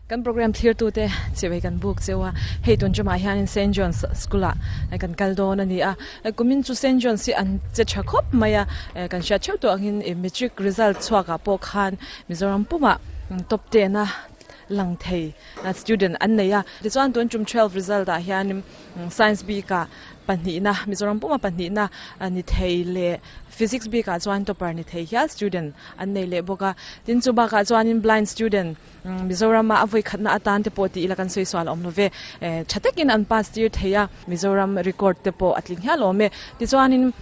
Kan program thlirtute chibai kan buk cheu a, hei tun ṭumah hianin Saint John's School-ah kan kal dawn a ni a. Kumin chu Saint John's hi an che ṭha khawp mai a, kan hriat ṭheuh tawh angin matric result chhuakah pawh khan Mizoram pumah top ten a lang thei student an nei a. Tichuan tun ṭum 12 result-ah hianin Science bikah pahnihna, Mizoram puma pahnihna ni thei leh Physics bikah chuan topper ni thei hial student an nei leh bawk a. Tin chu bakah chuanin blind student Mizorama a vawikhatna atan te pawh tih ila kan sawi sual awm lo ve. Tha takin an pass tir thei a, Mizoram record te pawh a tling hial awm e. Tichuanin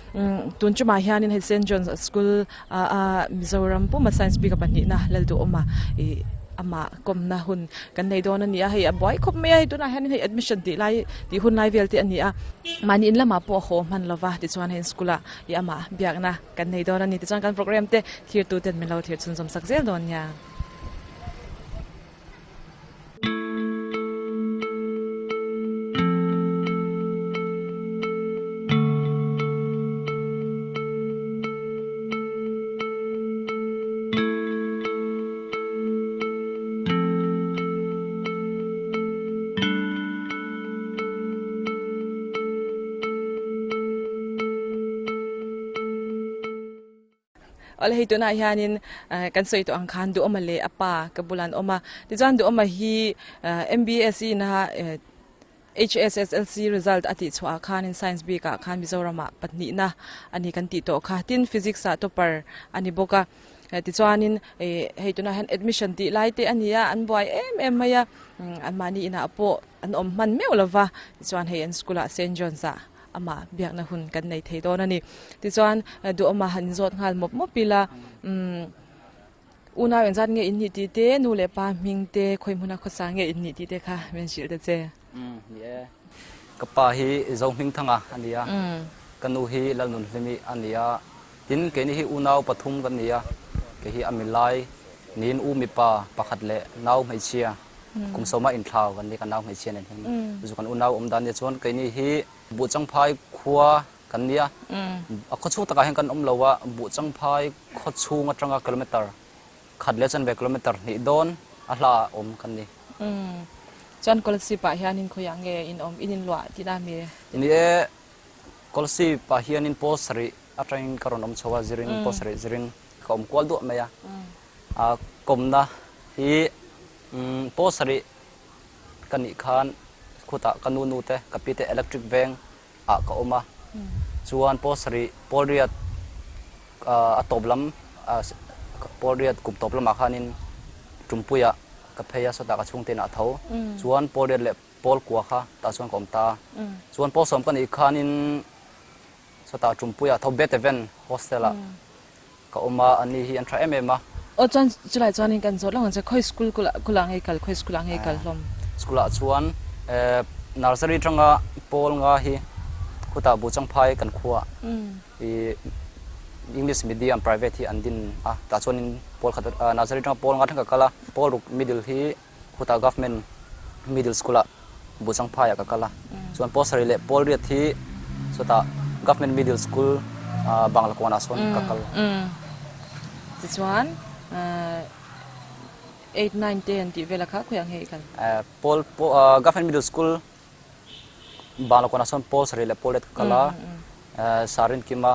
tun tumah hianin hei Saint John's School a Mizoram puma Science bika pahnihna Lalduhawma ih amah kawmna hun kan nei dawn a ni a, hei a buai khawp mai a, hei tunah hianin hei admission tih lai tih hun lai vel te a ni a. Mahni in lamah pawh a haw hman lo va, tichuan hei school ah ih amah biakna kan nei dawn a ni. Tichuan kan program te thirtu ten min lo thir chhunzawm sak zel dawn nia. Awle hei tunah hianin kan sawi tawh ang khan Duhawma leh a pa ka bulah an awm a, tichuan Duhawma hi MBSE na HSSLC result a tih chhuah ah khanin Science bik ah khan Mizoram ah pahnihna a ni kan tih tawh kha, tin Physics ah topper a ni bawk a, tichuanin hei tunah hian admission tih lai te a ni a, an buai em em mai a, anmahni inah pawh an awm hman meuh lova, tichuan hei an school ah Saint John's ah Amah biakna hun kan nei thei dawn a ni. Tichuan, Duhawma han inzawt nghal mawp mawp ila, umm, unau engzat nge in nih tih te, nu leh pa hming te, khawi hmuna khawsa nge in nih tih te kha min hrilh ta che. Umm, ni e. Ka pa hi Zohmingthanga a ni a, ka nu hi Lalnunhlimi a ni a, tin keini hi unau pathum kan ni a, kei hi a milai niin u mipa pakhat leh nau hmeichhia. Kum sawma inthlau kan ni, kan nau hmeichhia nen hian zu kan unau awm dan nia chuan keini hi Buhchangphai khua kan nia, a khaw chhung takah hian kan awm lo a, Buhchangphai khaw chhung atanga kilometer khat leh chanve kilometer hnih dawn a hla ah awm kan ni. Chuan Kolasib ah hianin khawiah nge in awm, in inluah tihna mi? Ni e, Kolasib ah hianin pawl sarih atangin ka rawn awm chho a, zirin pawl sarih zirin ka awm kual duah mai a, a kawmna hi Pawl sarih ka nih khan khutah ka nu nu te ka pi te electric veng ah ka awm a, chuan pawl sarih pawl riat a tawp lam pawl riat kum tawp lamah khanin Tumpuiah ka phei a sawtah ka chhungte inah a tho, chuan pawl riat leh pawl kua kha tah chuan ka awm ta a, chuan pawl sawm ka nih khanin sawtah Tumpuiah tho Beteven hostel ah Ka awm a, ani hi an tha em em a. Aw chuan chulai chuanin kan zawt lawng ang che, khawi school kula ngei kal, khawi school ah ngei kal hlawm? School ah chuan nursery atanga pawl nga hi khutah Buchangphai kan khua i English medium private hi an din a, tah chuanin pawl khat nursery atanga pawl nga thleng ka kal a, pawl ruk middle hi khutah government middle school ah Buchangphai ah ka kal a, chuan pawl sarih leh pawl riat hi chutah government middle school Banglakawn ah sawn ka kal. Tichuan 8, 9, 10 tih velah kha khawiah nge i kal? Pawl government middle school Banglakawn ah sawn pawl sarih leh pawl riat ka kal a, Sarin Kima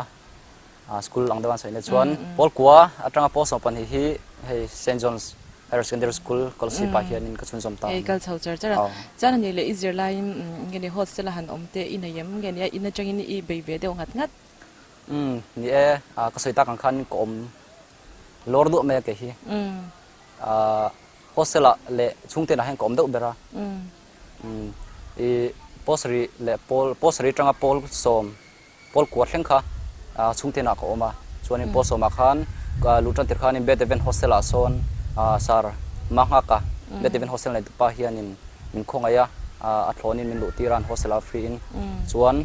School ang deuh an sawi nia chuan pawl kua atanga pawl 12 hi hei Saint John's Higher Secondary School Kolsip ah hianin ka chhunzawm ta a ni. Hei kal chho char char a. Chuan ani leh i zir laiin nge ni hostel a han awm te i nei em nge nia in atangin i bei ve deuh ngat ngat? Umm ni e, ka sawi tak ang khan ka awm lawr duah mai a kei hi. Hostel ah leh chhungte ah hian ka awm deuh ber a. Umm i pawl sarih leh pawl pawl sarih atanga pawl sawm Pawl kua thleng kha chhungte inah ka awm a, chuanin Pawl sawmah khan luh tan tir khanin Beth Even Hostel ah sawn Sir Manghaka Beth Even Hostel nei tupa hianin min khawngaih a, a thlawnin min luh tir a an hostel ah free in. Chuan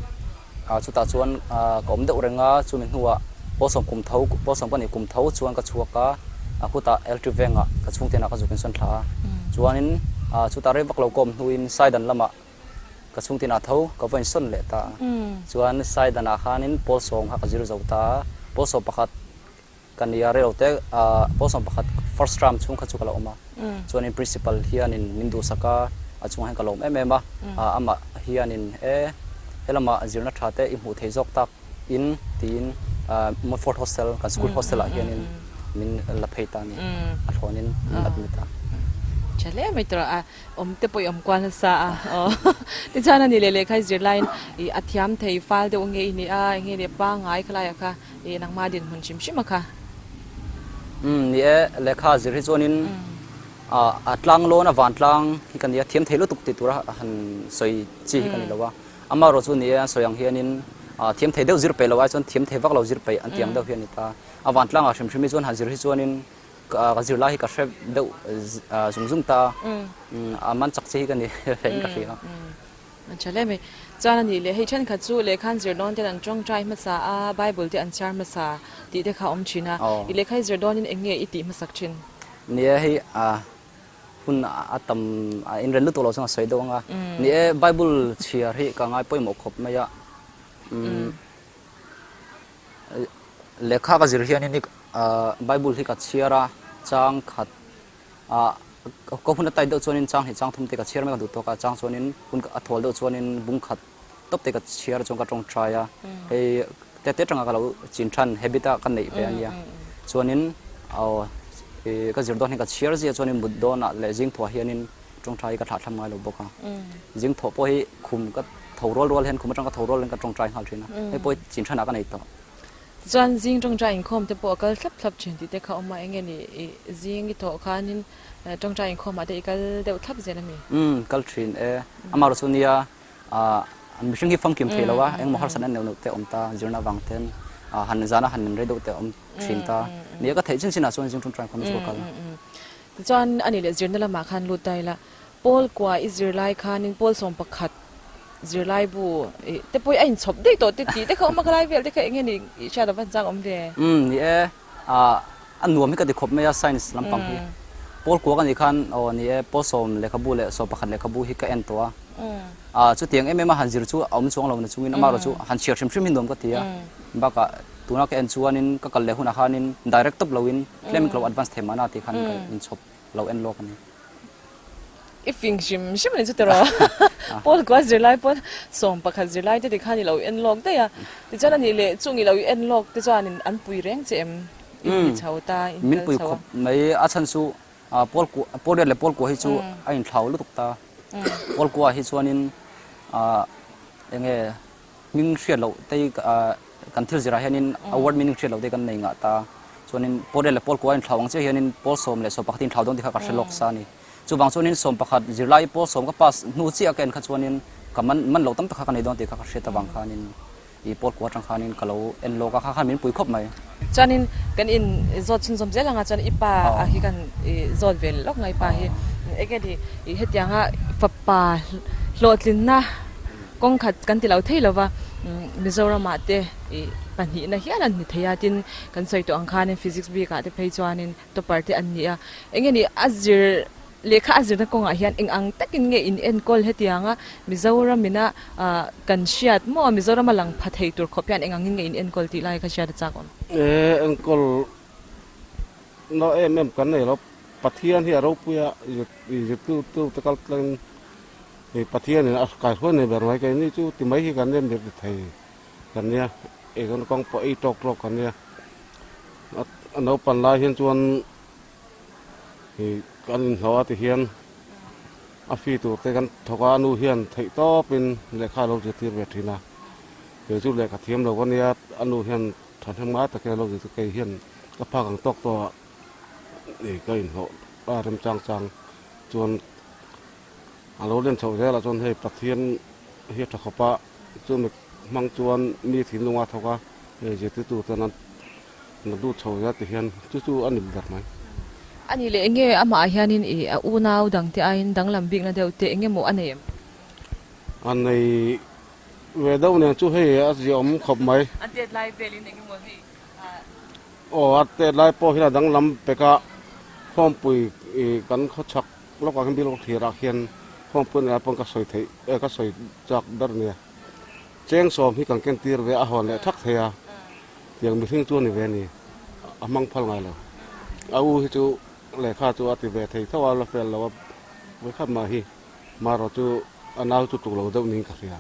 chutah chuan ka awm deuh reng a, chumi hnuah Pawl sawm kum tho, Pawl sawm ka nih kum tho chuan ka chhuak a, khutah Electric Vengah ka chhungte inah ka zuk insawn thla a. Chuanin chutah rei vak lo ka awm hnuin Saidan lamah Ka chhungtin a tho, ka va insawn leh ta a. Chuan Saidanah khanin pawl sawm kha ka zir zo ta a, pawl sawm pakhat ka nia rei lo te, pawl sawm pakhat first term chhung kha chu ka la awm a. Chuanin principal hianin min duhsak a, a chungah hian ka lawm em em a. Amah hianin e helamah zirna tha te i hmuh thei zawk tak in tiin Montfort Hostel kan school hostel ah hianin min la phei ta a ni. A thlawnin min admit a. Tha hle mai tawh a, awm te pawh i awm kual nasa a aw. Tichuan a ni leh lehkha i zir laiin i a thiam thei fal deuh nge i nih a, eng nge ni pangngai khalaiah kha i nangmah dinhmun hrim hrim a kha. Umm ni e, lehkha zir hi chuanin a tlang lawn a van tlang hi ka ni a, thiam thei lutuk tih tura han sawi chi hi ka ni lo a. Amaherawh chu ni e, an sawi ang hianin thiam thei deuh zir peih lo ai chuan thiam thei vak lo zir peih an ti ang deuh hi a ni ta. A van tlangah hrim hrim hi chuan han zir hi chuanin ka zir lai hi ka hre deuh zung zung ta a, a man chak chi hi ka ni reng ka hria. A tha hle mai. Chuan a nih leh hei thenkhat chu lehkha an zir dawn ten an tawngtai hmasa a, Bible te an chhiar hmasa tih te kha a awm thin a. I lehkha i zir dawnin eng nge i tih hmasak thin? Ni e, hei hun a tam a inren lutuk lo chuan a sawi deuh ang a. Ni e, Bible chhiar hi ka ngai pawimawh khawp mai a. Lehkha ka zir hianin Bible hi ka chhiar a, chang khat Ka hun a tight deuh chuanin chang hnih chang thum te ka chhiar mai ka duh tawk a, chang chuanin hun a thawl deuh chuanin bung khat tawp te ka chhiar chuan ka tawngtai a, hei te te atanga ka lo chin than habit a ka neih ve a nia. Chuanin aw ka zir dawn hian ka chhiar zia chuanin mut dawnah leh zing thuah hianin tawngtai hi ka thlah thlam ngai lo bawk a. Zing thawh pawh hi khum ka tho rual rual hian khum atanga ka tho rual hian ka tawngtai nghal thin a, hei pawh hi chin thanah ka nei tawh. Tichuan zing tawngtai inkhawm te pawh a kal thlap thlap thin tih te kha awm a, enge ni i zing i thawh khanin tawngtai inkhawmah te i kal deuh thlap zel a mi? Umm kal thin e. Amaherawh chu nia mihring hi famkim thei lo a, engemaw harsatna neuh neuh te awm ta, zirna avang ten han zana han men rei deuh te awm thin ta. Nia ka theih chin chinah chuan zing tawngtai inkhawm hi chu ka kal. Tichuan a nih leh zirna lamah khan lut ta ila, Pawl kua i zirlai khanin pawl 11 zirlaibu i te pawh hi a inchhawp daih tawh te tih te kha awm a, khalai vel te kha eng nge ni i hriat ava chang awm ve? Umm ni e, ah a nuam hi ka ti khawp mai a science lampang hi. Pawl kua ka nih khan aw ni e pawl sawm lehkhabu leh 11 lehkhabu hi ka en tawh a. Ah chutiang em em a han zir chu a awm chuang lo na chungin amaherawh chu han chhiar hrim hrim hi nuam ka ti a. Bakah tuna ka en chuanin ka kal leh hunah khanin direct tawp loin tlem in ka lo advance thei mahna tih khan ka inchhawp lo en lawk a ni. I fing hrim hrim a ni chu tiraw? Paul kua zirlai pawn 11 zirlai te tikhan i lo en lawk daih a. Tichuan a nih leh chung i lo i en lawk te chuanin an pui reng che em? I pui chho ta, in kal chho a. Min pui khawp mai. A chhan chu Paul kua, Paul riat leh Paul kua hi chu a inthlau lutuk ta. Paul kua hi chuanin eng nge Hming hriat loh te hi kan thil zirah hianin a word meaning hriat loh te hi kan nei ngah ta. Chuanin pawl riat leh pawl kua a inthlau ang chiah hianin pawl sawm leh 11 hi inthlau dawn tih kha ka hre lawk sa a ni. Chuvang chuanin 11 zirlai pawl sawm ka pass hnu chiah ka en kha chuanin ka man man loh tam tak kha ka nei dawn tih kha ka hriat avang khanin i pawl kua atang khanin ka lo en lawk a, kha khan min pui khawp mai. Chuanin kan in zawt chhunzawm zel anga chuan i pa hi kan zawt ve lawk nga i pa hi enge ni hetianga fapa hlawhtlinna Kawng khat kan ti lo thei lo va, Mizoramah te ih pahnihna hial an ni thei a, tin kan sawi tawh ang khanin Physics bikah te phei chuanin topper te an ni a. Eng nge ni a zir lehkha a zirna kawngah hian eng ang takin nge in enkawl hetianga Mizoramina kan hriat maw Mizorama lang pha thei tur khawp hian eng angin nge in enkawl tih lai kha hriat a chak awm. E enkawl na em em kan nei lo, Pathian hi a ropui a, zirtirtu te kal tlangin Hei Pathianin a kai hruai nei ber mai keini chu ti mai hi kan nia mir ti thei kan nia eizawn kawng pawh ei tawk tawk kan nia a naupan lai hian chuan ih kan inhlawh a ti hian a fee tur te kan thawk a a nu hian theih tawpin lehkha a lo zirtir ve thin a kei chu lehkha thiam lo ka nia a nu hian thahnem ngai takin a lo zirtir kei hian ka phak ang tawk tawh a ih ka inhlawh a remchang chang chuan. A lo len chhoh zelah chuan hei Pathian hi a tha khawp a, chumi hmang chuan mi thinlung a thawk a, hei zirtirtu ten an la lut chho zel ti hian chu chu a ni ber mai. A nih leh enge amah hianin i a unau dangte aiin danglam bikna deuh te enge maw a nei em? A nei ve deuh nen chu hei a ziahawm khawp mai. A tet lai velin enge maw hei a. Aw a tet lai pawh hian a danglam pek a, khawmpui kan khawchhak Lawkah hian bial thirah khian khawmpui nilai pawn ka sawi theih eh ka sawi chak ber nia. Cheng sawm hi kan ken tir ve a hawn leh thak thei a, tiang mihring chu a ni ve a ni, a hmang phal ngai lo. A u hi chu lehkha chu a ti ve thei tho a, la fel lo a vawikhat mah hi marawh chu a nau chu tuk lo deuh niin ka hria.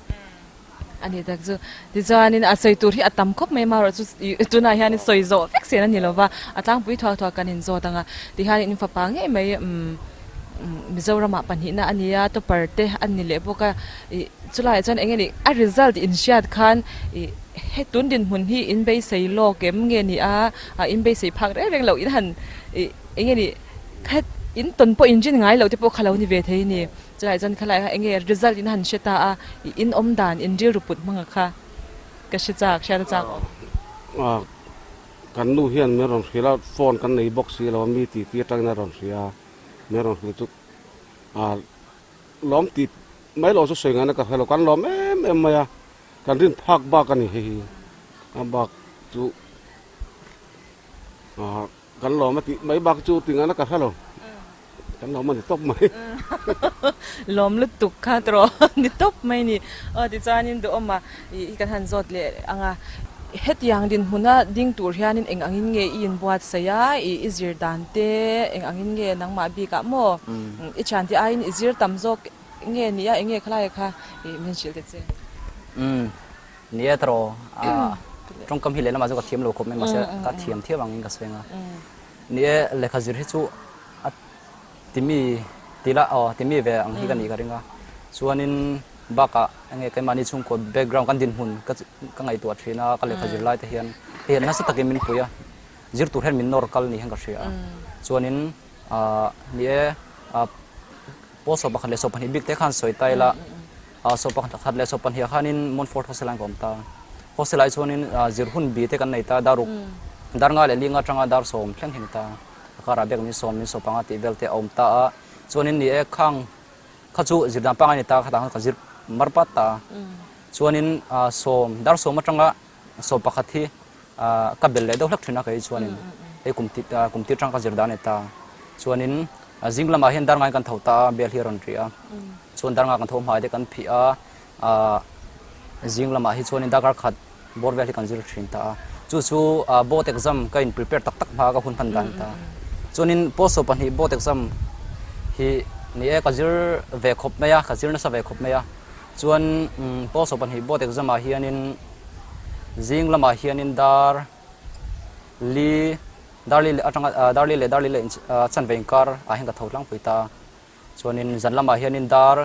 A ni tak chu. Tichuanin a sawi tur hi a tam khawp mai marawh chu tunah hian sawi zawh vek sen a ni lova, a tlangpui thuak thuak kan inzawt ang a. Tihian in fapa ngei mai umm Mizoramah pahnihna a ni a, topper te a ni leh bawk a. Ih chulaiah chuan eng nge ni a result inhriat khan ih he tun dinhmun hi in beisei lawk em nge ni a, in beisei phak reng reng loh in han ih eng nge ni kha in tawn pawh inrin ngai loh te pawh kha lo ni ve thei a ni. Chulaiah chuan khalai kha eng nge result in han hre ta a, ih in awm dan in rilru put hmanga kha ka hre chak hriat a chak awm. Kan nu hian min rawn hrilh a, phone kan nei bawk si lo a, mi titi atangin a rawn hrilh a, min rawn hrilh chu lawm tih mai loh chu sawi ngaihna ka hre lo, kan lawm em em mai a, kan rin phak bak a ni hei hi, a bak chu kan lawm a tih mai bak chu tih ngaihna ka hre lo, kan lawm a ni tawp mai. Lawm lutuk kha tawh ni tawp mai ni. Aw tichuanin duhawma i kan han zawt leh ang a, hetiang dinhmuna ding tur hianin eng angin nge i inbuatsaih a, i i zir dan te eng angin nge nangmah bikah maw i thiante aiin i zir tam zawk nge nia eng nge khalai kha i min hrilh ta che. Umm ni e tawh tawngkam hi lehlamah chu ka thiam lo khawp mai mahse ka thiam thiam angin ka sawi ang a, ni e lehkha zir hi chu a Timi ti la aw timi ve ang hi ka nih ka ring a, chuanin bakah enge keimahni chhungkaw background kan dinhmun ka ka ngaihtuah thin a, ka lehkha zir lai te hian hei hian nasa takin min pui a, zir tur hian min nawr kal ni hian ka hria a, chuanin ah ni e ah pawl sawm pakhat leh sawm pahnih bik te khan sawi ta ila ah sawm pakhat leh sawm pahnih ah khanin Montfort hostel ah an ka awm ta, hostel ah hi chuanin zir hun bi te kan nei ta dar ruk dar nga leh linga atanga dar sawm thleng hi a ni ta. A karah bek min sawm min sawp anga tih vel te a awm ta a, chuanin ni e khang kha chu zirdan pangai a ni ta khatah khan ka zir mar pat ta a, chuanin sawm dar sawm atanga sawm pakhat hi ka bel leh deuh hlek thin a kei chuanin hei kum ti kum tir tang ka zir dan a ni ta, chuanin zing lamah hian dar ngai kan tho ta a bel hi a rawn ri a, chuan dar nga kan tho hmai te kan phih a, Zing lamah hi chuanin darkar khat bawr vel hi kan zir thin ta a, chu chu board exam ka in prepare tak tak hma ka hun hman dan ta. Chuanin post 12 board exam hi ni e ka zir ve khawp mai a, ka zir nasa ve khawp mai a. Chuan post 12 board exam ah hianin zing lamah hianin dar li dar li leh atanga dar li leh dar li leh chanve inkar ah hian ka tho tlangpui ta. Chuanin zan lamah hianin dar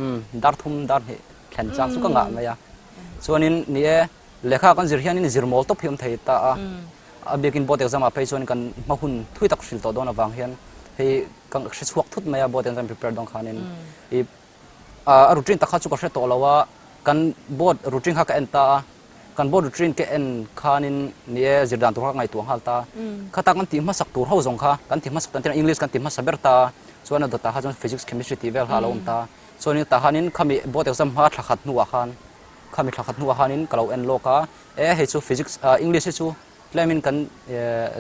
umm dar thum dar hnih thlen chang chu ka ngah mai a. Chuanin ni e lehkha kan zir hianin zir mawl tawp hi awm thei ta a. A biakin board exam ah phei chuan kan hma hun thui tak hril tawh dawn avang hian hei ka hre chhuak thut mai a board exam prepare dawn khanin i a routine tak kha chu ka hre tawh lo a, kan board routine kha ka en ta a. Kan board routine ka en khanin ni e zir dan tur kha ka ngaihtuah nghal ta. Khata kan tih hmasak tur ho zawng kha kan tih hmasak tan tirah English kan tih hmasa ber ta chuan a dawtah kha chuan Physics, Chemistry tih vel kha a lo awm ta. Chuanin tah khanin khami board exam hma thla khat hnuah khan khami thla khat hnuah khanin ka lo en lawk a, e hei chu Physics English hi chu tlemin kan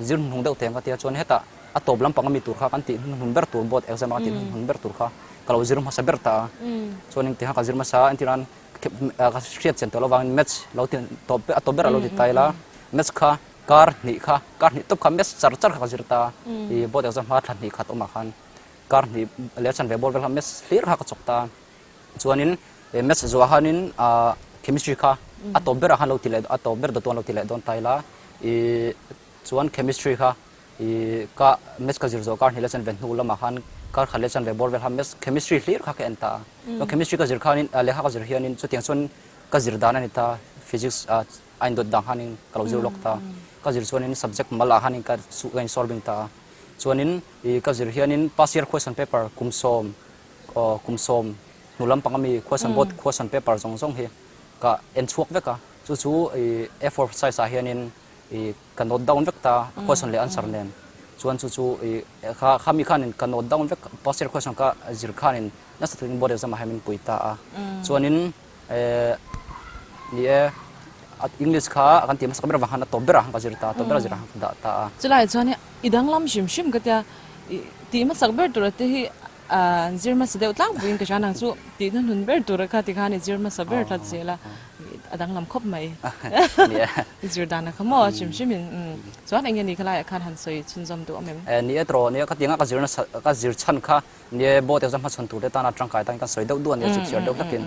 zir hnuhnung deuh teng ka tia chuan hetah a tawp lampang ami tur kha kan tih hnuhnun ber tur board exam a kan tih hnuhnun ber tur kha ka lo zir hmasa ber ta a. Chuanin tikhan ka zir hmasa a entirnan Ka hriat chian tawh lo vangin match lo ti tawp a tawp ber a lo ti ta ila match kha kar hnih kha kar hnih tawp kha match char char kha ka zir ta i board exam hma thla hnih khat awmah khan kar hnih leh chanve bawr vel kha match hlir kha ka chawk ta chuanin match zuah khanin chemistry kha a tawp berah khan lo ti leh a tawp ber dawt tuan lo ti leh dawn ta ila i chuan chemistry kha I ka maths ka zir zawh kar hnih leh chanve hnu lamah khan kar khat leh chanve bawr vel kha maths chemistry hlir kha ka en ta a. Chuan chemistry ka zir khanin lehkha ka zir hianin chutiang chuan ka zir dan a ni ta physics a indawt dang khanin ka lo zir lawk ta. Ka zir chuanin subject mal ah khanin ka ka insolving ta a. Chuanin i ka zir hianin past year question paper kum sawm aw kum sawm hnu lampang ami question board question paper zawng zawng hi ka en chhuak vek a. Chu chu i A4 size ah hianin i ka note down vek ta a question leh answer nen chuan chu chu i kha khami khanin ka note down vek past year question ka zir khanin nasa takin board exam ah hian min pui ta a chuanin eh ni e English kha kan tih hmasak ber avang khan a tawp berah khan ka zir ta a tawp ber a zirah khan ka dah ta a. Chulaiah chuan i danglam hrim hrim ka tia i tih hmasak ber tura te hi zir hmasa deuh tlangpuiin ka hria nang chu tih hnuhnun ber tura kha tikhan i zir hmasa ber tlat zel a. A danglam khawp mai. I zir dan a kha maw hrim hrim in. Chuan eng nge ni khalaiah khan han sawi chhunzawm duh awm em? Ni e tawh nia, khatianga ka zir nasa ka zir chhan kha nia board exam hmachhawn tur te tana tangkai tan kan sawi deuh duh a nia chipchiar deuh hlakin.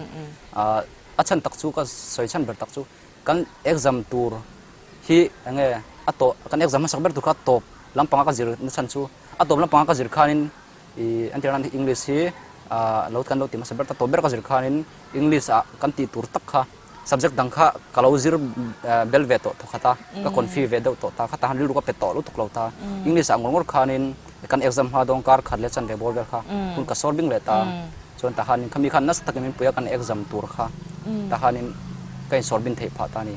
A chhan tak chu ka sawi chhan ber tak chu kan exam tur hi eng nge a tawh kan exam hmasak ber tur kha tawp lampanga ka zir na chhan chu a tawp lampanga ka zir khanin I entir nan English hi lo kan lo ti hmasa ber ta tawp ber ka zir khanin English ah kan tih tur tak kha subject dang kha ka lo zir bel ve tawh thawkhat a, ka confi ve deuh tawh ta, khatah han rilru ka pe tawh lutuk lo ta. English ah ngawr ngawr khanin kan exam hma dawng kar khat leh chanve bawr vel kha hun ka sawr bing leh ta. Chuan tahanin khami khan nasa takin min pui a kan exam tur kha tahanin ka insawr bin theih phah ta a ni.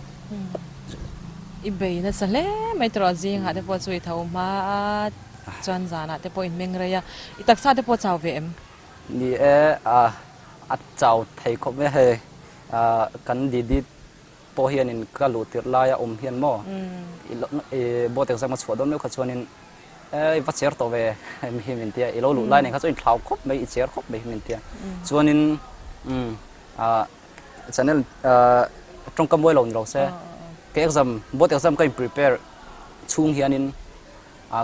I bei nasa hle mai tawh a zingah te pawh chu i tho hma a. Chuan zanah te pawh in meng rei a, i taksa te pawh chau ve em? Ni e, a chau thei khawp mai hei, kan didi pawh hianin ka luh tirh laia awm hian maw i board exam a chhuah dawn meuh kha chuanin i va cher tawh ve mi min tia, i lo luh lai nen kha chuan i thlau khawp mai, i cher khawp mai hi min tia. Chuanin channel tawngkam mawi lo ni lo se, ka exam board exam ka in prepare chhung hianin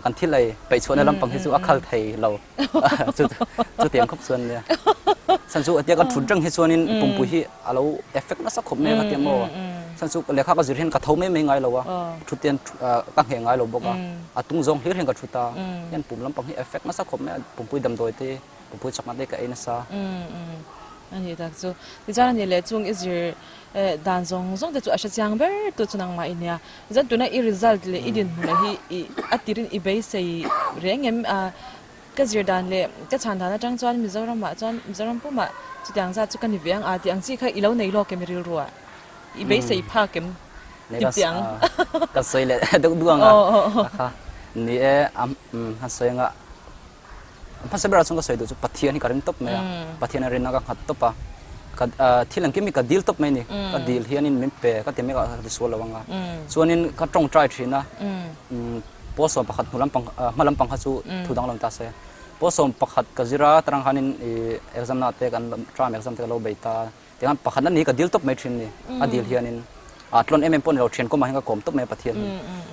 kan thil ei peih chhuahna lampang hi chu a khal thei lo chutiang khawp chuan nia chhan chu atia kan thut reng hi chuanin pumpui hi a lo effect nasa khawp mai a tia maw chhan chu lehkha ka zir hian ka tho mai mai ngai lo a thut hian ka ngheh ngai lo bawk a a tung zawng hlir hian ka thut a hian pum lampang hi effect nasa khawp mai a pumpui damdawi te pumpui chakna te ka ei nasa. A nih tak chu tichuan a nih leh chung i zir dan zawng zawng te chu a hre chiang ber tu chu nangmah i nia. Zan tuna i result leh i dinhmunah hi i a tirin i beisei reng em? Ka zir dan leh ka chhan dan atang chuan Mizoramah chuan Mizoram pumah chutiang zat chu ka ni ve ang a tih ang chi kha i lo nei lawk em i rilruah? I beisei phak em ti piang? Ka sawi leh deuh duh ang a kha ni e a sawi anga Hmasa berah chuan ka sawi duh chu Pathian hi ka ring tawp mai a, Pathian a rinna ka nghat tawp a, ka thil engkim hi ka dil tawp mai a ni, ka dil hianin min pe ka ti mek a ka ti sual lo ang a, chuanin ka tawngtai thin a, pawl 11 hnu lampang hma lampang kha chu thu dang lo ni ta se, pawl 11 ka zir a tarang khanin ih exam na te kan term exam te ka lo bei ta, Tiang pakhat ani ka dil tawp mai thin ni. A dil hianin a tlawn em em pawh ni lo thian kawmah hian ka kawm tawp mai a Pathian hi.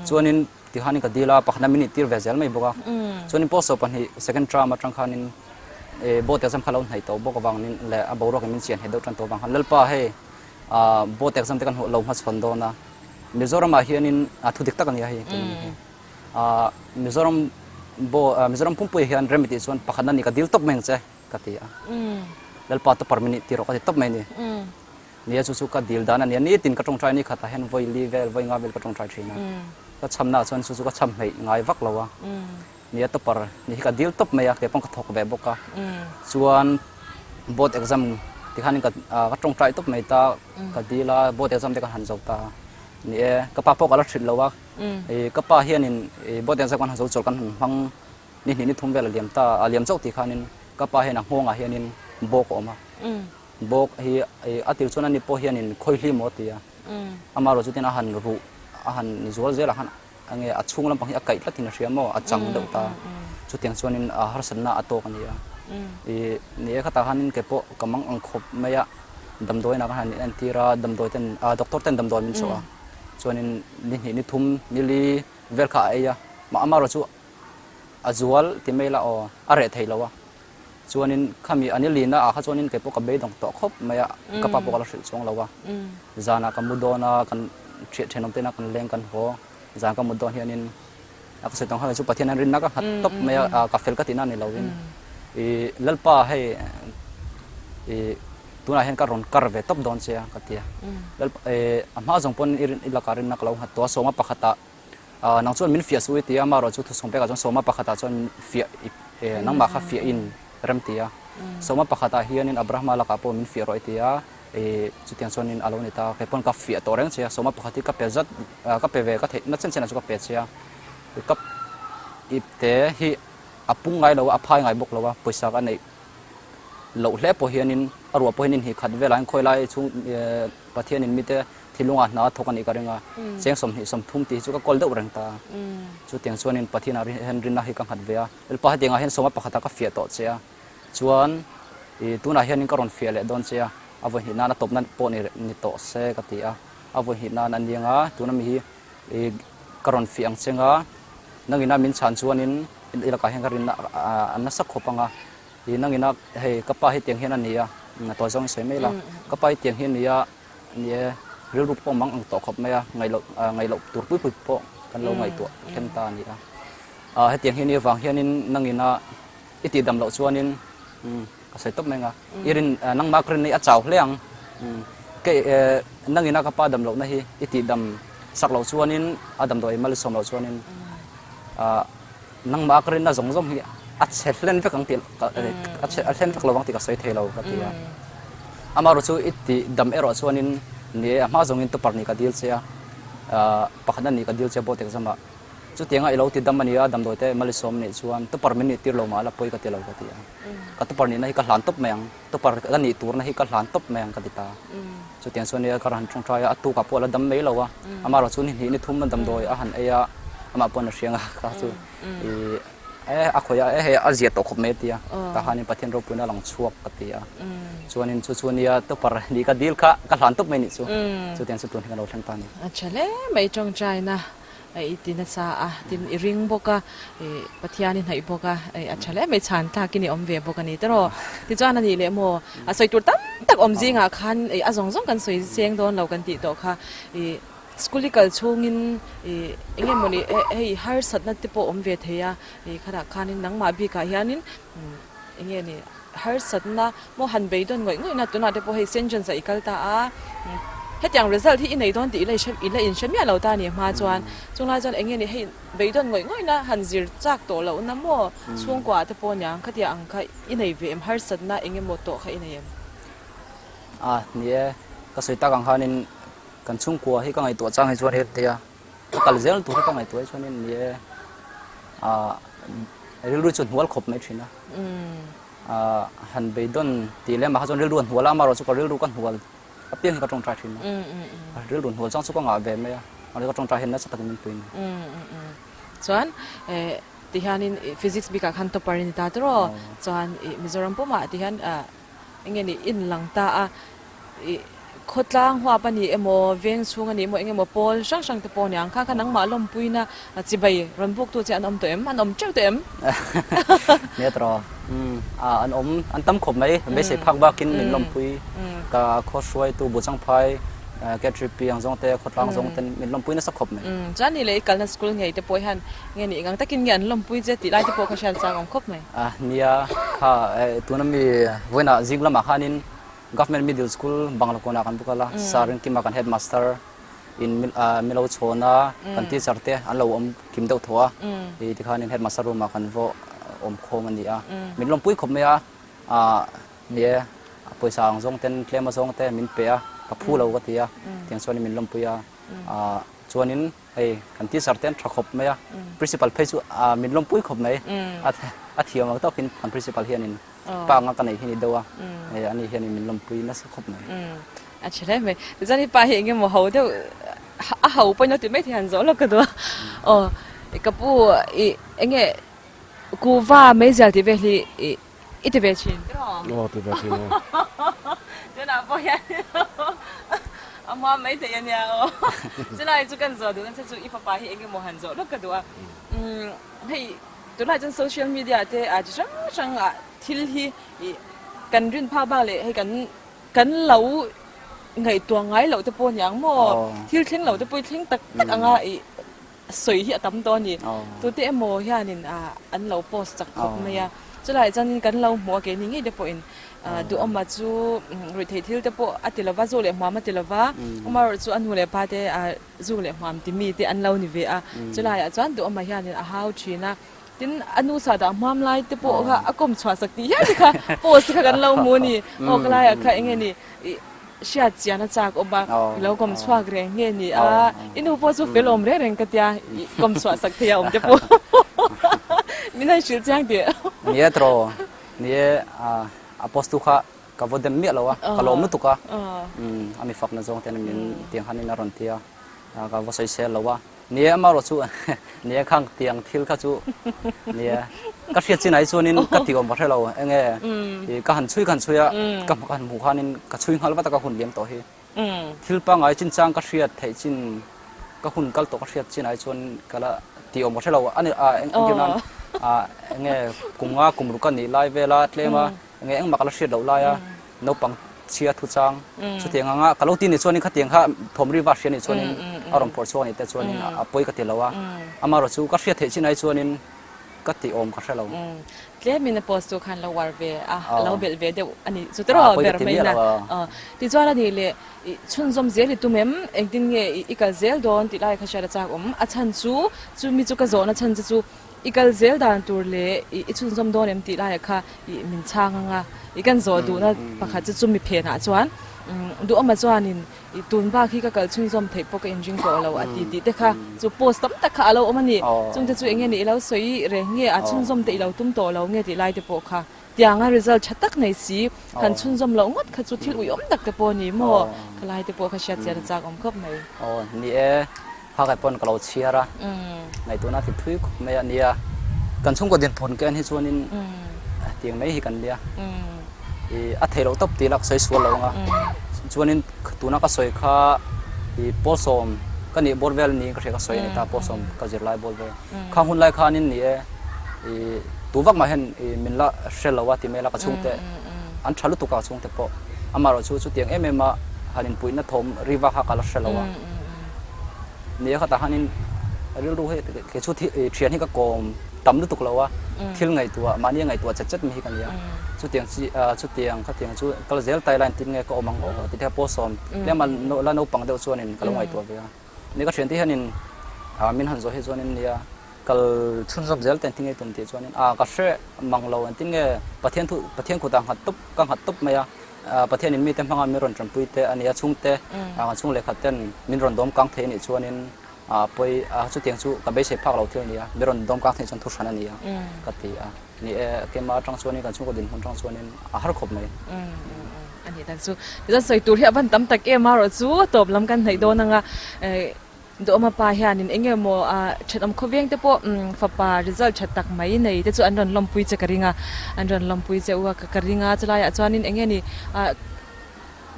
Chuanin tihanin ka dil a pakhatna min nih tir ve zel mai bawk a. Chuanin pawl 12 second term atang khanin board exam kha lo hnaih tawh bawk avangin leh a boruakin min chian heh deuh tan tawh avang khan Lalpa hei board exam te kan lo hmachhawn dawn a. Mizoramah hianin a thu dik tak a nia hei tun a ni hi. Mizoram Mizoram pumpuiah hian rem i tih chuan pakhatna ni ka dil tawp mai ang che. Ka ti a. Lalpa tawpar min nih tir rawh ka ti tawp mai a ni. Nia chu chu ka dil dan a nia. Nitin ka tawngtai ni khatah hian vawi li vel, vawi nga vel ka tawngtai thin a. Ka chhamnaah chuan chu chu ka chham hmeih ngai vak lo a. Nia tawpar ni hi ka dil tawp mai a, kei pawh ka thawk ve bawk a. Chuan board exam tikhanin ka ka tawngtai tawp mai ta, ka dil a, board exam te ka han zo ta. Ni e, ka pa pawh ka la hrilh lo a. Ka pa hianin board exam kan han zo chawlh kan han hmang Ni hnih ni thum vel a liam ta, a liam chauh tih khanin ka pa hian a nghawngah hianin bawk a awm a. Bawk hi a tir chuan ani pawh hianin khawihli maw a ti a. Amaherawhchu chutin a han ruh, a han zual zelah khan enge a chhung lampang hi a kaih tlatin a hria maw, a chang deuh ta. Chutiang chuanin a harsatna a tawk a ni a. Ih ni e khatah khanin kei pawh ka mang ang khawp mai a, damdawiinah khan han inentir a, damdawi ten, doctor ten damdawi min chawh a. Chuanin ni hnih ni thum ni li vel kha a ei a, amaherawhchu chu A zual ti mai la aw, a reh thei lo a. Chuanin khami a ni lina ah kha chuanin kei pawh ka beidawng tawh khawp mai a, ka pa pawh ka la hrilh chuang lo a. Zanah ka mu dawn a, kan thenawm tena kan leng kan haw, zan ka mut dawn hianin a ka sawi tawng kha chu Pathian an rinna ka nghat tawp mai a, ka fel ka tihna ni lovin i Lalpa hei i tunah hian ka rawn kar ve tawp dawn che a ka ti a. Lalpa i a hma zawng pawn i rin i lakah rinna ka lo nghat tawh a, sawma pakhatah Nang chuan min fiah suh i ti a, amaherawh chu thusawm pekah chuan sawma pakhatah chuan min fiah i nangmah kha fiah in rem ti a. Sawma pakhatah hianin Abrahama lakah pawh min fiah rawh i ti a, chutiang chuanin a lo ni ta. Kei pawn ka fiah tawh reng che a, sawma pakhat hi ka pe zat, ka pe ve ka theih na chen chenah chu ka pe che a. Ka ipte hi a pung ngai lo a, a phai ngai bawk lo a, pawisa ka neih loh hle pawh hianin a ruah pawh hian in hnih khat velah hian khawi lai chhung Pathianin mite Thilungah hna a thawk a nih ka ring a, cheng 23 tih hi chu ka kawl deuh reng ta. Chutiang chuanin Pathianah hian rinna hi ka nghat ve a, Lalpa hetiangah hian sawma pakhatah ka fiah tawh che a, chuan i tunah hianin ka rawn fiah leh dawn che a. A vawi hnih nan a tawpna pawh ni ni tawh se ka ti a. A vawi hnih nan a niang a, tuna mi hi i ka rawn fih ang cheng a, nangina min chhan chuanin i lakah hian ka rinna a nasa khawp ang a, i nangina hei ka pa hi tiang hian a ni a, tawi zawng i sawi mai la, ka pa hi tiang hi a ni a, ni e, rilru pawh mang ang tawh khawp mai a, ngaih loh ngaih loh tur pui pui pawh kan lo ngaihtuah thleng ta a ni a. Hetiang hi a nih avang hianin nangina i tihdam loh chuanin ka sawi tawp mai ang a, i rin nangmah ka rin hi a chau hle ang, kei nangina ka pa dam lohna hi i tihdam sak loh chuanin a damdawi mal i sawm loh chuanin nangmah ka rinna zawng zawng hi a chhe hlen vek ang tih a chhe a hlen vek lo ang tih ka sawi thei lo ka ti a. Amaherawh chu i tihdam erawh chuanin ni e a hma zawngin tupar nih ka dil che a, pakhatna nih ka dil che a board exam ah. Chutianga i lo ti dam a nia, damdawi te mal i sawm nih chuan tupar min nih tir lo mah la pawi ka ti lo ka ti a. Ka tupar nihna hi ka hlan tawp mai ang, tupar ka nih turna hi ka hlan tawp mai ang ka ti ta. Chutiang chuan nia ka han tawngtai a, a tukah pawh a la dam mai lo a, amaherawh chu ni hnih ni thum damdawi a han ei a, amah pawhin a hriang a kha chu i e a khawih a, e hei a zia tawh khawp mai a ti a, tah khanin Pathian ropuina a lang chhuak ka ti a. Chuanin chu chu nia tupar nih ka dil kha ka hlan tawp mai nih chu, chutiang chu tun hi ka lo thleng ta a ni. A tha hle mai tawngtaina. I ti nasa a, tin i ring bawk a, i Pathian i hnaih bawk a, i a tha hle mai chhan tlakin i awm ve bawk a ni tiraw. Tichuan a nih leh maw, a sawi tur tam tak awm zingah khan i a zawng zawng kan sawi seng dawn lo kan tih tawh kha, i school i kal chhungin i eng nge mawni hei harsatna te pawh awm ve thei a, i khatah khanin nangmah bikah hianin eng nge ni harsatna maw han beidawn ngawih ngawih na tunah te pawh hei Saint John's ah i kal ta a hetiang result hi i nei dawn tih i la i la inhre miah lo ta a ni hma chuan chunglai chuan eng nge ni hei beidawn ngawih ngawih na han zir chak tawh loh na maw chhungkua ah te pawh aniang khatiang ang kha i nei ve em harsatna eng emaw tawh kha i nei em? A ni e ka sawi tak ang khanin kan chhungkua hi ka ngaihtuah chang hi chuan hetia Ka kal zel tur hi ka ngaihtuah chuanin ni e, ah rilru chu hnual khawp mai thin a. Ah han beidawn tih lem ah kha chuan rilru a hnual a, amaherawh chu ka rilru ka hnual apiang hi ka tawngtai thin a. Rilru hnual chang chu ka ngah ve mai a, mahse ka tawngtai hian nasa takin min pui a ni. Chuan tihianin physics bikah khan topper i ni ta tiraw? Chuan Mizoram pumah tihian eng nge ni inlang ta a. Ih, khawtlang huap a ni emaw, veng chhung a ni emaw, eng emaw pawl hrang hrang te pawh a ni ang. Kha kha nangmah lawmpuina chibai rawn buktu che an awm tawh em? An awm teuh tawh em? Nia tawh. Umm, an awm, an tam khawp mai. Beisei phak bakin min lawmpui. Ka khaw hruaitu Buchangphai, KTP ang zawng te, khawtlang zawng ten min lawmpui nasa khawp mai. Umm, chuan ni leh i kalna school ngei te pawh hian nge ni engang takin nge an lawmpui che tih lai te pawh kha hriat chang awm khawp mai. Nia, kha tuna mi vawiinah zing lamah khanin Government Middle School Banglakonah kan buk a la, Sir Rinkima kan headmaster in min lo chhawn a, kan teacher te an lo awm kim deuh thaw a, i tikhanin headmaster room ah kan va awm khawm a ni a, min lawmpui khawp mai a, ah ni e, pawisa ang zawng ten tlem a zawng te min pe a, ka phu lo ka ti a, tiang chuanin min lawmpui a, ah chuanin hei kan teacher te an tha khawp mai a, principal phei chu min lawmpui khawp mai, a thiam ang tawkin kan principal hianin. Pa anga ka neih hi ni deuh a, hei ani hianin min lawmpui nasa khawp mai. A tha hle mai. Tichuan hi pa hi eng emaw ho deuh a ho pawhin a ti mai thei han zawh lawk ka duh a. Aw ka pu i eng nge kuhva meizial tih vel hi i i ti ve thin tiraw? Aw ti ve thin e. Tunah pawh hian a hma mai thei a nia aw. Chulai chu kan zawh duh nasa chu i fapa hi eng emaw han zawh lawk ka duh a. Hei Tunlai chuan social media te ah chi hrang hrang ah thil hi ih kan rin phak bak leh hei kan kan lo ngaihtuah ngai loh te pawh a ni ang maw? Thil thleng lo te pawh hi thleng tak tak anga ih sawi hi a tam tawh a ni. Tute emaw hianin ah an lo post chak khawp mai a, chulaiah chuanin kan lo hmuh a keini ngei te pawhin duhawma chu ruihtheih thil te pawh a ti lova, zu leh hmuam a ti lova, amaherawhchu chu a nu leh pa te ah Zu leh hmuam ti mi te an lo ni ve a, chulaiah chuan duhawma hianin a hau thin a, tin a nu sa dah hmuam lai te pawh kha a kawm chhuah sak tih hial te kha post te kha kan lo hmu a ni. Aw ka laiah kha eng nge ni ih hriat chian a chak awm a, i lo kawm chhuak reng nge ni a, i nu pawh chu fel awm reng reng ka tia ih kawm chhuah sak thei a awm te pawh min han hrilh chiang teh. Ni e tiraw, ni e a post tu kha Ka vaw dem miah lo a, ka lawm lutuk a, a mi fakna zawng ten min tiang hanin a rawn ti a, ka vaw sawisel lo a. Ni e, amaherawh chu ni e khang tiang thil kha chu ni e, ka hriat chin ai chuanin ka ti awm ka hre lo. Enge i ka han chhui ka han chhui a, ka ka han hmuh khanin ka chhui nghal vat a ka hun liam tawh hi. Thil pangngai chinchang ka hriat theih chin ka hun kal tawh ka hriat chin ai chuan ka la ti awm ka hre lo. A ni a engtir nan enge kum nga kum ruk a nih lai vel a tlem a enge engmah ka la hriat loh lai a naupang chhia thu chang chutiang anga ka lo ti nih chuanin khatiang kha thawm ri va hria nih chuanin a rawn phawrh chhuak a nih te chuanin a pawi ka ti lo a amaherawh chu ka hriat theih chin ai chuanin ka ti awm ka hre lo. Tlemin a post chu khan lo uar ve a, a lo belh ve deuh a nih chu tiraw ber mai na. Tichuan a nih leh i chhunzawm zel i tum em? Engtin nge i kal zel dawn tih lai kha hriat a chak awm. A chhan chu chumi chu ka zawhna chhan che chu i kal zel dan tur leh i chhunzawm dawn em tih laiah kha i min chhang ang a. I kan zawh duhna pakhat chu chumi phenah chuan duhawma chuanin I tun bak hi ka kal chhunzawm theih pawh ka inring tawh lo a ti tih te kha chu post tam tak kha a lo awm a ni. Chung te chu eng nge ni i lo sawi reng nge a chhunzawm te i lo tum tawh lo nge tih lai te pawh kha tianga result tha tak nei si han chhunzawm loh ngawt kha chu thil uiawm tak te pawh a ni maw? Kha lai te pawh kha hriat chian a chak awm khawp mai. Aw ni e, kha kai pawn ka lo chhiar a, ngaihtuahna a ti thui khawp mai a nia. Kan chhungkaw dinhmun ka en hi chuanin tiang mai hi kan nia. I a theih loh tawp tih la ka sawi sual lo ang a, chuanin tuna ka sawi kha i pawl sawm ka nih bawr vel niin ka hria ka sawi a ni ta pawl sawm ka zir lai bawr vel khang hun lai khanin ni e i tu vak mah hian i min la hre lo a ti mai la ka chhungte an tha lutuk a ka chhungte pawh amaherawh chu chutiang em em a han inpuihna thawm ri vak kha ka la hre lo a. Nia khatah khanin rilru hi kei chu thian hi ka kawm tam lutuk lo a, thil ngaihtuah mahni a ngaihtuah chet chet mai hi ka nia. Chutiang chi chutiang khatiang chu kal zel tai line tin nge ka awm ang aw tih te kha pawh sawm tlem a la naupang deuh chuanin ka lo ngaihtuah ve a. Nia ka thiante hianin min han zawh hi chuanin nia kal chhunzawm zel te engtin nge tum tih chuanin a ka hre mang lo engtin nge Pathian thu Pathian kutah nghat tawp ka nghat tawp mai a. Pathianin mite hmanga min rawn tanpui te a ni a, chhungte kan chhung lehkhat ten min rawn dawm kang thei a nih chuanin pawi chutiang chu ka beisei phak lo thil a ni a, min rawn dawm kang thei chuan thu hran a ni a ka ti a. Ni e, keimah atang chuanin kan chhungkaw dinhmun atang chuanin a har khawp mai. A nih tak chu. Tichuan sawi tur hi a van tam tak em a rawh chu tawp lam kan hnaih dawn ang a. Duhawma pa hianin eng nge maw thenawm khawveng te pawh fapa result tha tak mai nei te chu an rawn lawmpui che ka ring a, an rawn lawmpui che u a ka ring a, chulaiah chuanin eng nge ni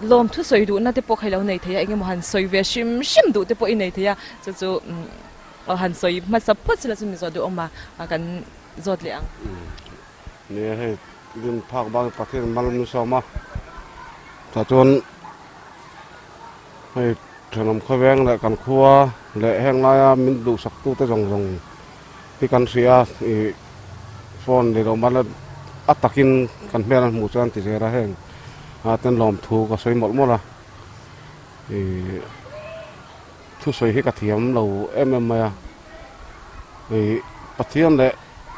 lawmthu sawi duhna te pawh kha i lo nei thei a, eng nge maw han sawi ve hrim hrim duh te pawh i nei thei a, chu chu han sawi hmasa phawt sela chu mi zawh duhawma kan zawt leh ang. Nia hei din phak bak Pathian mal min sawm a, tah chuan Hei thenawm khawveng leh kan khua leh heng laia min duhsaktute zawng zawng hi kan hria a, ih phone ni lo mahla a takin kan hmel an hmuh chuan ti zel a heng ah ten lawmthu ka sawi mawlh mawlh a, ih thusawi hi ka thiam lo em em mai a, ih Pathian leh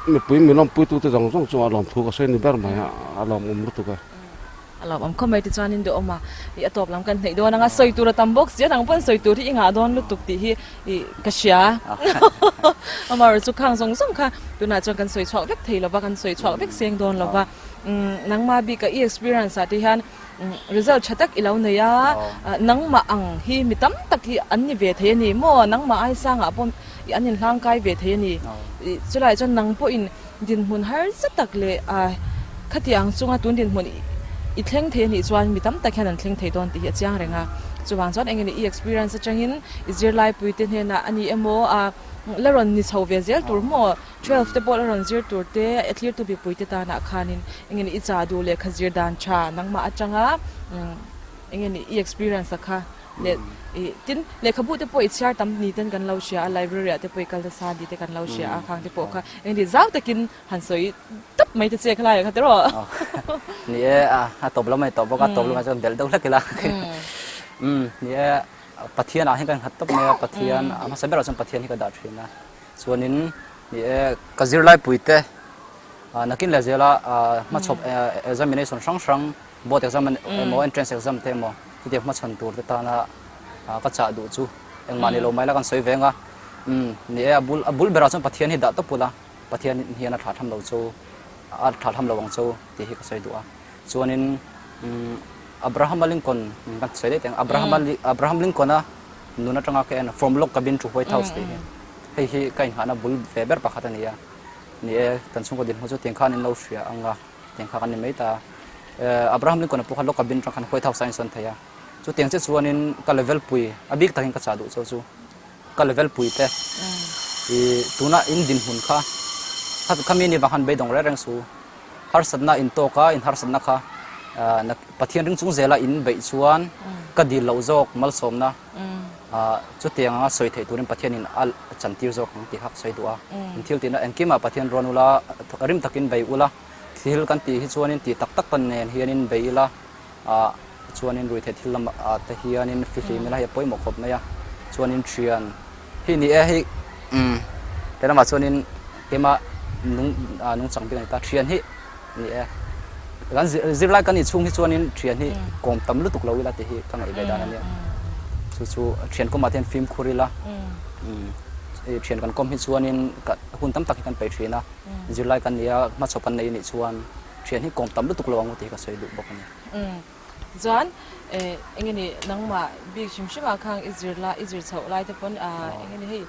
mipui min lawmpuitute zawng zawng chungah lawmthu ka sawi ni ber mai a, a lawmawm lutuk e. A lo awm khawp mai tichuanin duhawm a, ih a tawp lam kan hnaih dawn ang a, sawi tur a tam bawk si a, nang pawn sawi tur hi i ngah dawn lutuk tih hi ih ka hria. Amaherawh chu khang zawng zawng kha tunah chuan kan sawi chhuak vek thei lova, kan sawi chhuak vek seng dawn lova, nangmah bika i experience ah te hian result tha tak i lo nei a, nangmah ang hi mi tam tak hi an ni ve thei a ni maw, nangmah ai sangah pawh an inhlangkai ve thei a ni, chulaiah chuan nang pawhin Dinhmun harsa tak leh khatiang chunga tun dinhmun i thleng thei anih chuan mi tam tak hian an thleng thei dawn tih hi a chiang reng a. Chuvang chuan eng nge ni i experience atangin i zirlaipuite hnenah a ni emaw a la rawn ni chho ve zel tur maw 12 te pawh la rawn zir tur te a tlirtu mipuite tanah khanin eng nge ni i chah duh lehkha zir dan tha nangmah atanga eng nge ni i experience a kha Leh i tin lehkhabu te pawh i chhiar tam ni ten kan lo hria a, library ah te pawh i kal nasa ni te kan lo hria a, khang te pawh kha eng ti zau takin han sawi tawp mai ta che khalai ah kha tiraw. Ni e, a tawp lam a ni tawh bawk a, tawp lamah chuan belh deuh hlek ila. Umm ni e, Pathian ah hian kan nghat tawp mai a, Pathian a hmasa berah chuan Pathian hi ka dah thin a, chuanin ni e ka zirlaipui te nakin leh zela hmachhawp examination hrang hrang Board exam emaw entrance exam te emaw chutiang hmachhawn tur te tana ka chah duh chu engmah ni lo mai la kan sawi veng a, umm ni e a bul a bul berah chuan Pathian hi dah tawp ula Pathian hian a thlah tham lo chu a thlah tham lo ang chu tih hi ka sawi duh a, chuanin umm Abraham a Lincoln kan sawi daih teh ang Abraham a Abraham Lincoln a. nun atanga ka en From Log Cabin to White House tih hi hei hi ka inghahna bul ve ber pakhat a ni a. Ni e, kan chhungkaw dinhmun chu tiang khan in lo hria ang a, tiang kha kan ni mai ta a. Abraham Lincoln-a pawh kha Log Cabin atang khan White House a insawn thei a. Chutiang chiah chuanin ka level pui, a bik takin ka chah duh chauh chu ka level pui te i tuna in dinhmun kha khami ni vang khan beidawng reng reng su. Harsatna in tawk a, in harsatna kha Pathian ring chung zela in beih chuan ka dil loh zawk malsawmna chutiang anga sawi theih turin Pathianin a chantir zawk ang tih kha ka sawi duh a. In thil tihna engkimah Pathian rawn ula, rim takin bei ula, thil kan tih hi chuanin tih tak tak nen hianin bei ila, Chuanin ruihtheih thil lamah te hianin fihlim ila hei a pawimawh khawp mai a, chuanin thian hi ni e hei umm he lamah chuanin keimah nung nungchang bik a ni ta, thian hi ni e kan zirlai kan nih chhung hi chuanin thian hi kawm tam lutuk lo ila tih hi ka ngaih ve dan a nia, chu chu thian kawmah te hian fimkhur ila umm thian kan kawm hi chuanin hun tam tak hi kan peih thin a, zirlai kan nia hmachhawp kan nei a nih chuan. Thian hi kawm tam lutuk lo ang u tih hi ka sawi duh bawk a ni. Umm. Chuan eh eng nge ni nangmah bik hrim hrim ah khang i zir lai i zir chhoh lai te pawn ah eng nge ni hei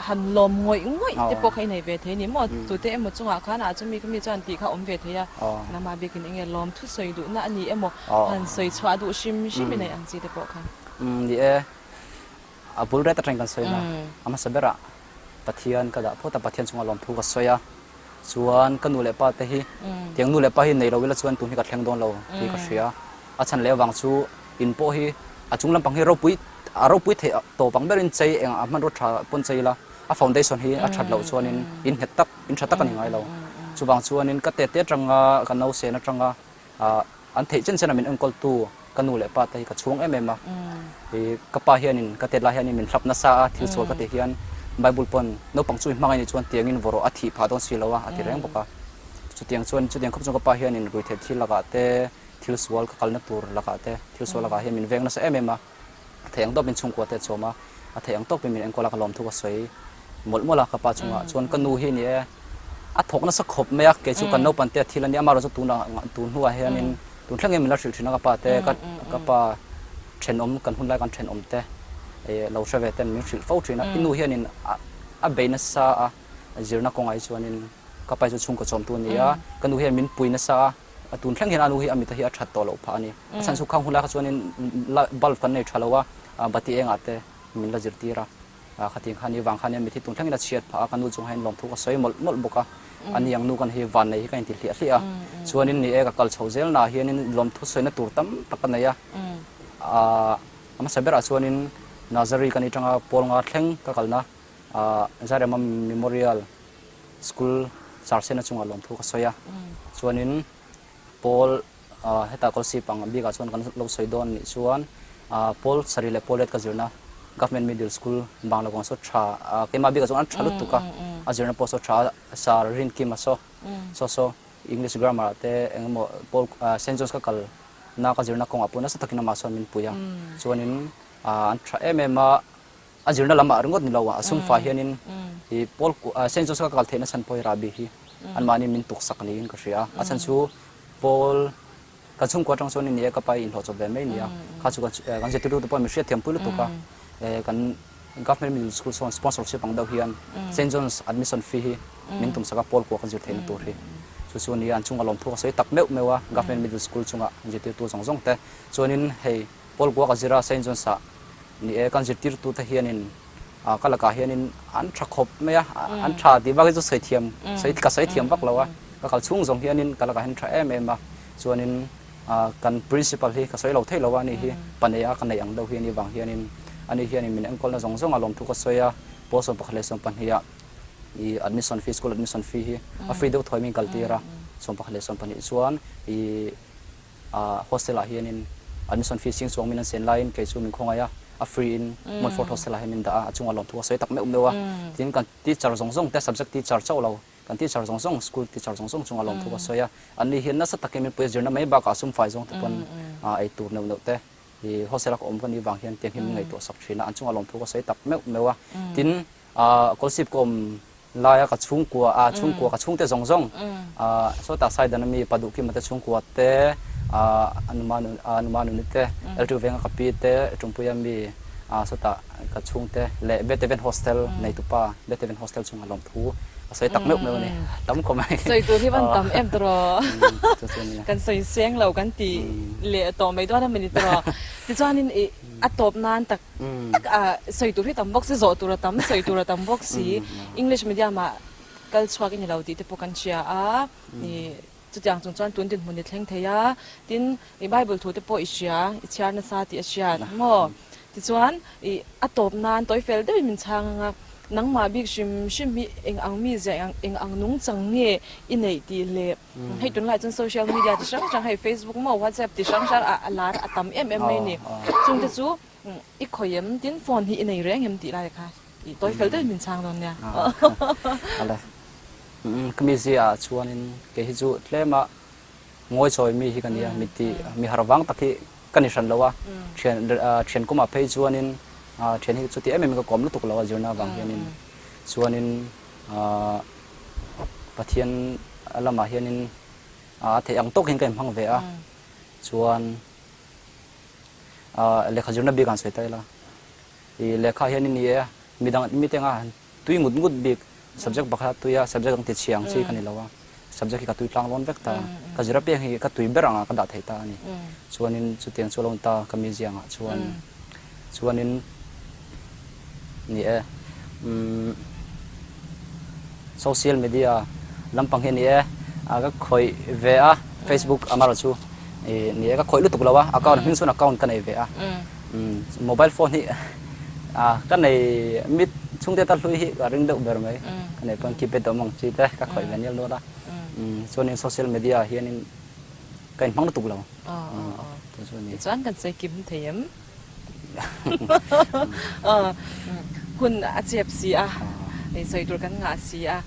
han lawm ngawih ngawih te pawh kha i nei ve thei ni maw? Tute emaw chungah khan ah chumi khami chuan tih kha awm ve thei a. Nangmah bikin eng nge lawm thu sawi duhna a ni emaw han sawi chhuah duh hrim hrim i nei ang chi te pawh kha. Umm ni e. A bul ret atangin kan sawi na. A hmasa berah Pathian ka dah phawt a, Pathian chungah lawmthu ka sawi a. Chuan ka nu leh pa te hi tiang nu leh pa hi nei lo ila chuan tun hi ka thleng dawn lo tih ka hria. A chhan leh avang chu in pawh hi a chung lampang hi ropui a ropui theih tawp ang berin chei eng a hmanraw tha pawn chei ila a foundation hi a that loh chuanin in nghet tak in tha tak a ni ngai lo. Chuvang chuanin ka tete atanga ka nausen atanga Ah, an theih chen chen a min enkawltu ka nu leh pa te hi ka chhuang em em a. I ka pa hianin ka tet lai hianin min hlap nasa a, thil sual ka tih hian Bible pawn naupang chu i hmangaih nih chuan tiangin vaw rawh a thih phah dawn si lo a, a ti reng bawk a. Chutiang chuan chutiang khawp chuan ka pa hianin ruihtheih thil lakah te, thil sual ka kalna tur lakah te, thil sual lakah hian min veng nasa em em a. A theih ang tawpin chhungkua te a chawm a, a theih ang tawpin min enkawl a, ka lawmthu ka sawi mawlh mawlh a ka pa chungah chuan ka nu hi ni e, a thawk nasa khawp mai a, kei chu kan naupang te a thil a nia, amaherawhchu tunah tun hnuah hianin tun thleng hian min la hrilh thin a ka pa te, ka pa thenawm kan hun lai kan thenawm te lo hre ve ten min hrilh fo thin a, i nu hianin a bei nasa a zirna kawngah hi chuanin ka pa hi chu chhungkaw chawmtu a ni a, ka nu hian min pui nasa a. A tun thleng hian a nu hi a mita hi a that tawh loh phah a ni. A chhan chu khang hun lai kha chuanin bulb kan nei tha lo a, bati engah te min la zirtir a. Khatiang khan i vang khan hian mit hi tun thlengin a chhiat phah a, ka nu chungah hian lawmthu ka sawi mawlh mawlh bawk a. A ni ang nu kan hi vannei hi ka inti hliah hliah a. Chuanin ni e ka kal chho zel naah hianin lawmthu sawina tur tam tak ka nei a. A hmasa berah chuanin Nazari kan itanga Pawlnga thleng ka kalna Zairema Memorial School Sarsena chungah lawmthu ka sawi a, chuanin Paul heta Kawlsip ang bikah chuan kan lo sawi dawn nih chuan Paul sarih leh Paul riat ka zirna Government Middle School Banglakuang saw tha keimah bikah chuan an tha lutuk a, a zirna pawh saw tha a, Sir Rinkima saw saw saw English Grammar ah te eng emaw Paul Saint John's ka kalna ka zirna kawngah pawh nasa takin amah chuan min pui a, chuanin an tha em em a. A zirna lamah ringawt ni lo a, a sumfai hianin i Paul Saint Joseph ka kal theihna chhan pawh hi Rabbi hi anmahni min tuksak niin ka hria a. A chhan chu Paul kan chhungkua atang chuan ni e ka pa i inhlawh chawp ve mai nia, kha chu kan zirtirtu te pawh min hriatthiam pui lutuk a, kan Government Middle School sawn sponsorship ang deuh hian Saint John's admission fee hi min tumsak a Paul kua kan zir theihna tur hi. Chu chu nia an chunga lawmthu ka sawi tak meuh meuh a Government Middle School chunga zirtirtu zawng zawng te chuanin hei Paul kua ka zir a Saint John's ah Ni e, kan zirtirtute hianin ka lakah hianin an tha khawp mai a, an tha tih bak hi chu sawi thiam, sawi ka sawi thiam vak lo a, ka kal chhung zawng hianin ka lakah hian tha em em a, chuanin kan principal hi ka sawi lo thei lo a, ani hi pa nei a ka neih ang deuh hi ani vang hianin ani hianin min enkawlna zawng zawng a lawmthu ka sawi a, pawl 11 leh 20 ah i admission fee, school admission fee hi a free deuh thawi min kaltir a, 11 leh 22 chuan i. Hostel ah hianin admission fee sing chuang min an sen laiin kei chu min khawngaih a, a free in Montfort hostel ah hian min dah a, a chungah lawmthu a sawi tak meuh meuh a. Tin, kan teacher zawng zawng te, subject teacher chauh lo, kan teacher zawng zawng, school teacher zawng zawng chungah lawmthu a sawi a. Anni hian nasa takin min pui a, zirna mai bakah sumfai zawng te pawn ei tur neuh neuh te i hostel a ka awm ka nih vang hian tiang hi min ngaihtuah sak thin a, an chungah lawmthu ka sawi tak meuh meuh a. Tin, Kawlsip ka awm laia ka chhungkua a chhungkua ka chhungte zawng zawng sawtah Saidana mi Paduhkima te chhungkua te Anuma Anuma Nuni te Eltu Venga ka pi te Tumpuia mi. Sawtah ka chhungte leh Beteven Hostel neitupa Beteven Hostel chungah lawmthu ka sawi tak meuh meuh a ni. Tam khawp mai. Sawi tur hi van tam em tawh. Kan sawi seng lo kan ti leh tawh mai dawn a mawni tawh. Tichuanin i a tawp nan tak tak a sawi tur hi tam bawk si, zawh tur a tam, sawi tur a tam bawk si. English medium ah kal chhuak i ni lo tih te pawh kan hria a. Chutiang chung chuan tun dinhmun i thleng thei a, tin, i Bible thu te pawh i hria, i chhiar nasa tih a hriat maw? Tichuan, i a tawp nan tawi fel deuhin min chhang ang a, nangmah bik hrim hrim hi eng ang mizia, eng eng ang nungchang nge i neih tih leh hei tunlaiah chuan social media ti hrang hrang hei Facebook maw WhatsApp ti hrang hrang ah a lar a tam em em mai a ni. Chungte chu i khawih em? Tin, phone hi i nei reng em tih lai kha i tawi fel deuhin min chhang dawn nia. Awle. Ka mizia ah chuanin kei hi chu tlema ngawi chawi mi hi ka nia, mi ti mi har vang tak hi ka ni hran lo a, thian thian kumah phei chuanin thian hi chuti em em in ka kawm lutuk lo a zirna avang hianin chuanin Pathian lamah hianin a theih ang tawk hian ka inhmang ve a, chuan lehkha zirna bik an sawi ta ila, i lehkha hianin ni e midang mite anga Tui ngut ngut bik, subject pakhat a tui a, subject dang ti chhia ang chi ka ni lo a, subject hi ka tui tlang lawn vek ta, ka zir apiang hi ka tui ber anga ka dah thei ta a ni. Chuanin chutiang chu a lo ni ta ka mizia angah chuan, chuanin ni e, umm social media lampang hi a ni e, a ka khawih ve a, Facebook amarawh chu ih ni e ka khawih lutuk lo a, account hming chuan account ka nei ve a. Mobile phone hi ka nei mit chhungte ta hlui hi ka ring deuh ber mai. Ka nei pawn keypad awm ang chi te ka khawih ve nial nual a. Chuanin social media ah hianin ka inhmang lutuk lo. Chu chu a ni. Tichuan kan sawi kim thei em? Hun a chep si a, sawi tur kan ngah si a,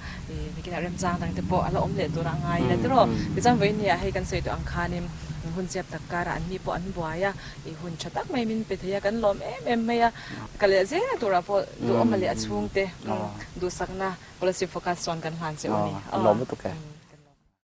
nikinah remchang dang te pawh a la awm leh tur a ngai ila tiraw. Tichuan vawiin hei kan sawi tawh ang khanin hun chep tak karah an ni pawh an buai a. I hun tha tak mai min pe thei a, kan lawm em em mai a. Ka leh zel turah pawh duhawma leh a chhungte duhsakna Kolasib Focus chuan kan hlan che u a ni. Lawm lutuk e.